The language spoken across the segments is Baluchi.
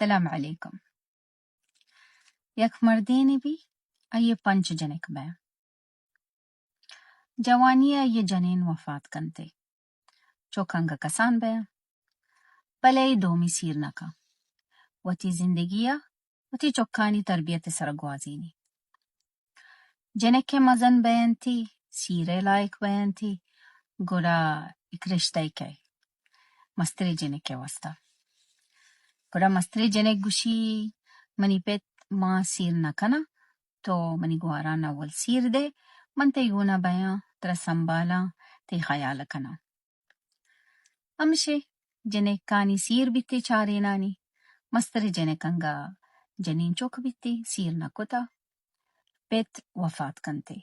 سلام علیکم۔ یک مردینے بی، آئی ءَ پنچ جنک بئے۔ جوانی ءَ آئی ءِ جنین وفات کنتے۔ چک انگہ کسان بئے، بلے اے دومی سیر نہ کن۔ وتی زندگی ءَ وتی چکانی تربیت ءِ سرا گوازینی۔ جنک ءَ مزن بینتی، سیر ءِ لائق بینتی، گڑا یک رشتہ ءَ کئے مستریں جنک ءِ واسطہ۔ گڑا مستریں جنک گوشی، منی پت، ما سیر نہ کناں، تو منی گواران اول سیر دے، من تئی گونا بیاں، ترا سنبھالاں، تئی خیال کناں۔ ہمشے جنکانی سیر بیتے چارینانی، مستریں جنک انگہ جنین چک بیتے، سیر نہ کتا، پت وفات کنتے۔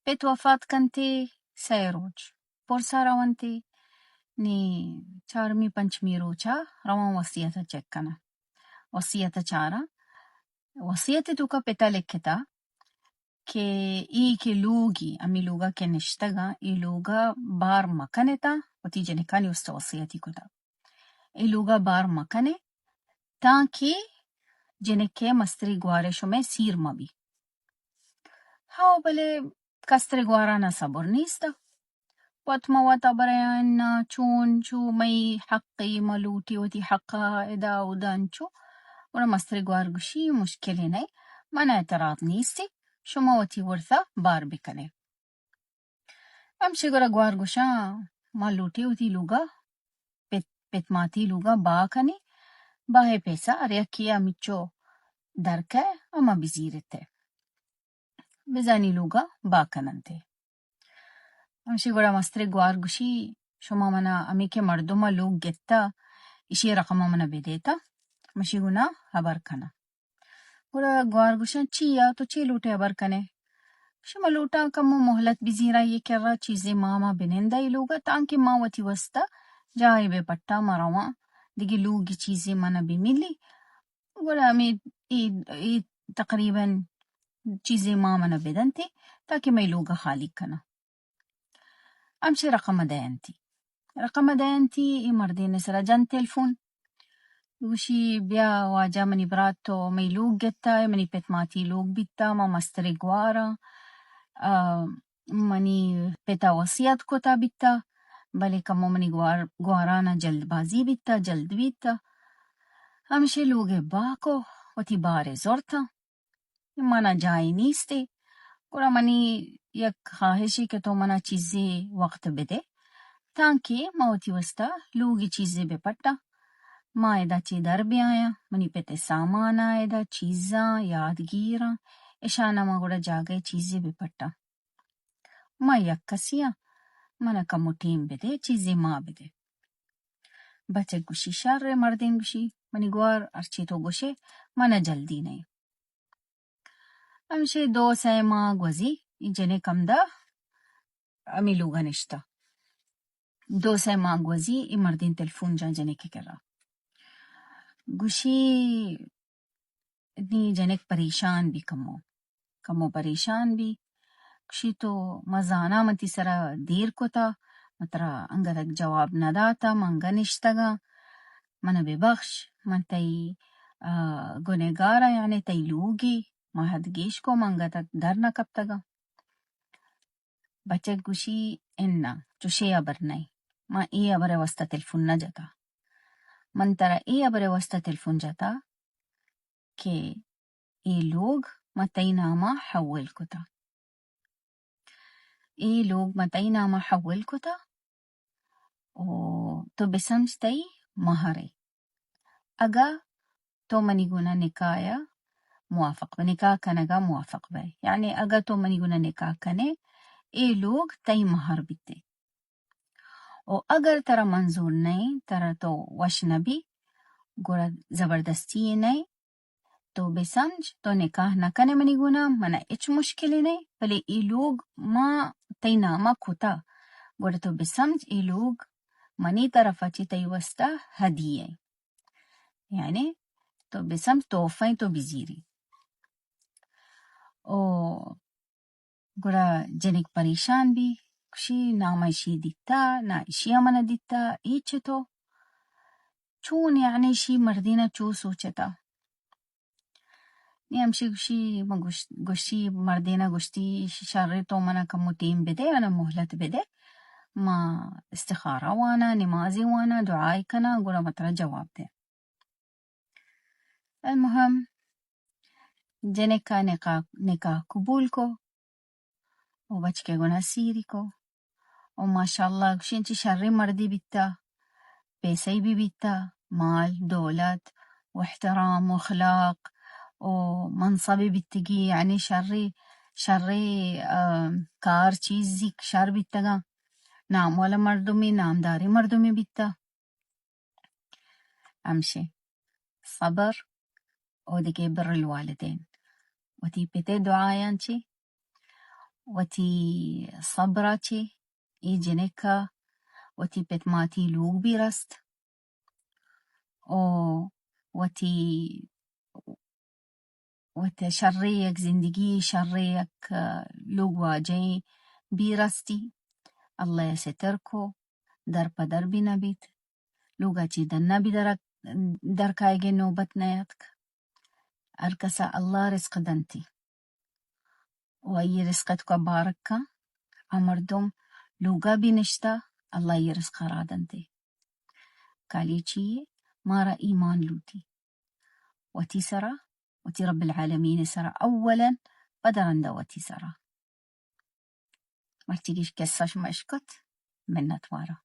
پت وفات کنتے، سئے روچ پرسا رونتے، نی چارمی پنچمی روچا رواں وصیت ءَ چیک کناں۔ وصیت ءَ چاراں، وصیت ءِ توکا پتا لکھتا کہ اے کہ لوگی، ہمے لوگا کہ نشتگاں، اے لوگا بار مکنے تا، وتی جنکانی است وصیتی کتا۔ اے لوگا بار مکنے تانکہ جنکے مستری گوارے شمے سیر مبی۔ ہاو، بلے کسترے گوارانا صبر نیست۔ وت ما وتا برایاں، چون چو مئی حقی، ما لوٹی وتی حقا ادا اودا انچو۔ گڑا مسترے گوار گوشی، مشکلے نئے، من اعتراض نیستی، شما وتی ورثا بار بکنے۔ ہمشی گڑا گوار گوشاں، ما لوٹی وتی لوگا پت، پت ماتی لوگا با کنی، باہے پیسہ ہر یکی ہمچو درکئے، ہما بزیرتے۔ بزانی لوگا با کننتے۔ ہمشی گڑا مسترے گوار گوشی، شما منا ہمے کہ مردم ءَ لوگ گتا، اشی رقم ءَ منا بدیتا، مشی گونا ہبر کنا۔ گڑا گوار گوشاں، چیا تو چے لوٹے ہبر کنے؟ شما لوٹاں کمو مہلت بزیراں، یہ کرا چیزے ما ما بنندہ ای لوگا، تانکہ ما وتی واسطہ جاہے بہ پٹا ما رواں، دگہ لوگی چیزے منا بہ ملی۔ گڑا ہمے اے، اے تقریباً چیزے ما منا بدنتے تاکہ مئی لوگا خالی کناں۔ ہمشی رقم دینتی۔ رقم دینتی، اے مردین سرا جنت تلفون۔ گوشی، بیا واجہ منی برات تو مئی لوگ گتا، منی پت ماتی لوگ بیتا، ما مسترے گواراں۔ آ، منی پتا وصیت کتا بیتا، بلے کمو منی گوار، گوارانا جلد بازی بیتا، جلد بیتا۔ ہمشی لوگ باکو وتی بارے زورتا۔ منا جاہے نیستے۔ گڑا منی یک خواہشے کہ تو منا چیزے وقت بدے، تانکہ ما وتی واسطہ لوگی چیزے بہ پٹاں۔ ما ادا چہ در بیایاں، منی پت ءِ سامان ءَ ادا چیزاں، یادگیراں، اشانا ما گڑا جاگہے چیزے بہ پٹاں۔ ما یک کسی آں، منا کمو ٹیم بدے، چیزے ما بدے۔ بچک گوشی، شر ءِ، مردین گوشی، منی گوار ہرچی تو گوشے، منا جلدی نئے۔ ہمشی دو سئے ماہ گوزی، اے جنک ہمدا ہمے لوگا نشتا۔ دو سئے ماہ گوزی، اے مردین تلفون جاں جنک ءِ کرا۔ گوشی، نی جنک پریشان بی کمو، کمو پریشان بی۔ گوشی، تو ما زاناں من تی سرا دیر کتا، من ترا انگتک جواب نہ داتا، من انگہ نشتگاں، من ببخش، من تئی، آ، گنہگاراں، یعنی تئی لوگی، ما حد گیش کو، من انگتک در نہ کپتگاں۔ بچک گوشی، اناں، چوشے ہبر نئے، من اے ہبر ءِ واسطہ تلفون نہ جتا۔ من ترا اے ہبر ءِ واسطہ تلفون جتا کہ اے لوگ ما تئی ناما حول کتا۔ اے لوگ ما تئی ناما حول کتا۔ او تو بسمجھ تئی مہر ءِ۔ اگہ تو منی گونا نکاح ءَ موافق بئے، نکاح کنگا موافق بئے، یعنی اگہ تو منی گونا نکاح کنے، اے لوگ تئی مہر بیتے۔ او اگر ترا منظور نئیں، ترا تو وش نبی، گڑا زبردستی یے نئیں۔ تو بسمجھ، تو نکاح نہ کنے منی گونا، منا ہچ مشکلے نئیں، بلے اے لوگ ما تئی ناما کتا، گڑا تو بسمجھ اے لوگ منی طرفا چہ تئی واسطہ ہدیہ ایں۔ یعنی تو بسمجھ تحفہ ایں، تو بزیری۔ او گڑا جنک پریشان بی، گوشی، نا ما اشی دیتا، نا اشی ءَ منا دیتا، اے چتو؟ چون یعنی شی مردینا چو سوچتا؟ نی ہمشی گوشی، من گوش-، گوشی مردینا گوشتی، شی شرے تو منا کمو ٹیم بدے، انا مہلت بدے، ما استخارہ وانا، نمازی وانا، دعائی کنا، گڑا من ترا جواب دے۔ المہم، جنکا نکاح، نکاح قبول کو، و بچکے گونا سیری کو۔ و ماشاءاللہ گوشی انچی شریں مردی بیتا، پیسئی بی بیتا، مال، دولت و احترام و اخلاق و منصبی بیتگی، یعنی شریں، شریں، آ، کار چیزی شر بیتگا، نام والا مردمی، نامداری مردمی بیتا۔ ہمشے صبر و دگہ بر الوالدین۔ وتی پتے دعایاں چی، وتی صبرا چی، اے جنکا وتی پت ماتی لوگ بی رست و وتی وت شریں یک زندگی، شریں یک، آ، لوگ واجہیں بی رستی۔ اللہ ء ستر کو، در پہ در بی نہ بیت۔ لوگا چی دنا بی در، در کائیگے نوبت نیاتک۔ ہر کسا اللہ رزق دنتی۔ و آئی رزق ء توکا بارک کن۔ آ مردم لوگا بی نشتا، اللہ آئی رزق ء را دنتی۔ کالی چی یے؟ مارا ایمان لوٹی۔ وتی سرا، وتی رب العالمین سرا اولاً، پدا رندا وتی سرا۔ مرچی گیش قصہ شما اشکت، منت وارا۔